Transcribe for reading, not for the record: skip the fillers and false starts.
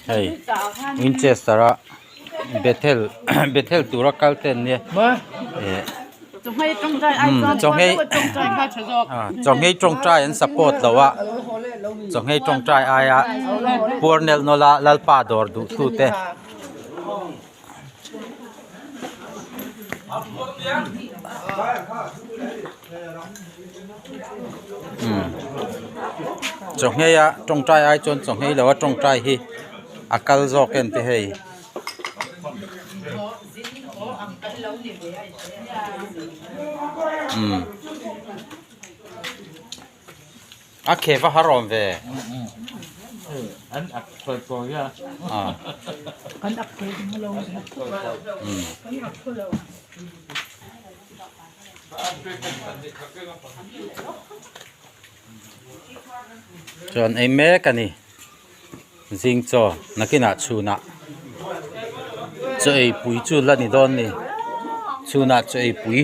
Hei Winchester a Bethel Bethel tura kal te an nia eh chawnghei chawnghei tawngtai an support lo a chawnghei tawngtai aia puar nelh nawlh a Lalpa dawr duh tu te. Chawnghei a tawngtai ai chuan chawnghei lo a tawngtai hi a kal zawk em te hei. A khe va har awm ve. An ak thawi thawi a. Kan ak thawi ding lo. Kan ak thawi lo. Chuan ei mek a ni. Zing chaw nakinah chhunah chaw ei pui chu la ni dawn ni. Chhunah chaw ei pui.